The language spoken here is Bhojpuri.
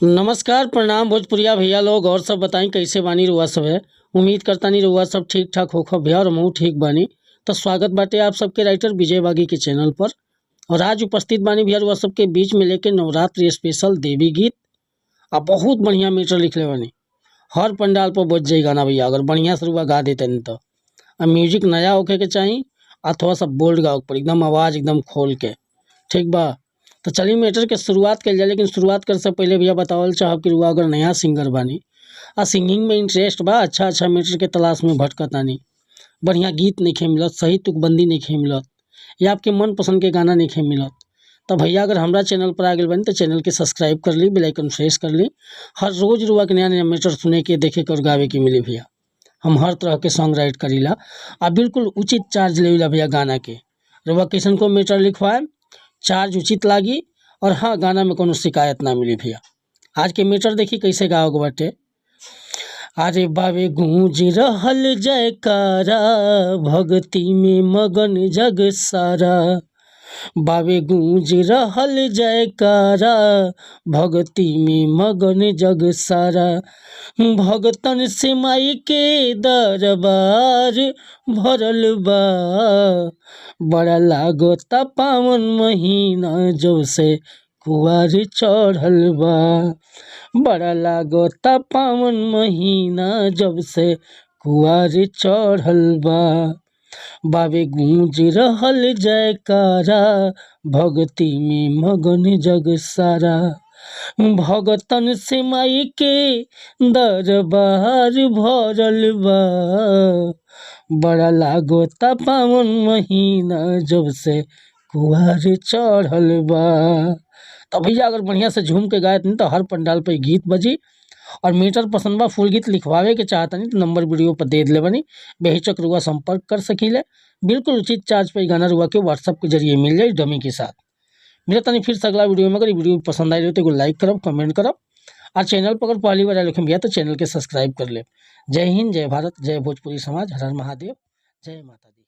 नमस्कार, प्रणाम भोजपुरिया भैया लोग। और सब बताई कैसे बानी रुआ सब है। उम्मीद करतानी रुआ सब ठीक ठाक होखब भैया और हमहू ठीक बानी। तो स्वागत बाटे आप सबके राइटर विजय बागी के चैनल पर। और आज उपस्थित बानी भैया रुआ सबके बीच में लेके नवरात्रि स्पेशल देवी गीत। आ बहुत बढ़िया मीटर लिखले बानी, हर पंडाल पर बज जाई गाना भैया अगर बढ़िया से रुआ गा देते तो। आ म्यूजिक नया होखे के चाही आ थोड़ा सा बोल्ड गावे के पड़ी, एकदम आवाज़ एकदम खोल के, ठीक बा। तो चलिए मैटर के शुरुआत कइल जाए, लेकिन शुरुआत करे से पहले भैया बतावल चाहब कि रुआ अगर नया सिंगर बानी आ सिंगिंग में इंटरेस्ट बा, अच्छा अच्छा मैटर के तलाश में भटकतानी, बढ़िया गीत नइखे मिलत, सही तुकबंदी नइखे मिलत या आपके मनपसंद के गाना नइखे मिलत, तो भैया अगर हमरा चैनल पर आ गइल बानी तो चैनल के सब्सक्राइब कर ली, बेल आइकन प्रेस कर ली। हर रोज़ रुआ के नया नया मैटर सुने के, देखे के और गावे के मिली भैया। हम हर तरह के सॉन्ग राइट करीला आ बिल्कुल उचित चार्ज लेला भैया गाना के। रुआ कैसन को मैटर लिखवाएम, चार्ज उचित लागी और हाँ गाना में कोनो शिकायत ना मिली भैया। आज के मैटर देखी कैसे गावे के बाटे। अरे बाबे गूंज रहल जयकारा, भक्ति में मगन जग सारा। बाबे गूंज रहल जयकारा, भक्ति में मगन जग सारा। भगतन से माई के दरबार भरल बा, बड़ा लागता पावन महीना जब से कुआर चढ़ल बा। बड़ा लागता पावन महीना जब से कुआर चढ़ल बा। बाबे गूंज रहल जयकारा, भक्ति में मगन जग सारा। भगतन से माई के दरबार भरल बा, बड़ा लागता पावन महीना जब से कुआर चढ़ल बा। तो भैया अगर बढ़िया से झूम के गायत नहीं तो हर पंडाल पे गीत बजी। और मीटर पसंद बा, फुल गीत लिखवावे के चाहतनी तो नंबर वीडियो पर दे दिले बनी, बेहिचक रुआ संपर्क कर सकीले। बिल्कुल उचित चार्ज पे गाना रुआ के व्हाट्सअप के जरिए मिल जाए डमी के साथ। मिले तनी फिर से अगला वीडियो में। अगर वीडियो पसंद आई हो तो एगो लाइक करब, कमेंट करब और चैनल पर अगर पहली बार आए भैया तो चैनल के सब्सक्राइब कर ले। जय हिंद, जय भारत, जय भोजपुरी समाज, हर हर महादेव, जय माता दी।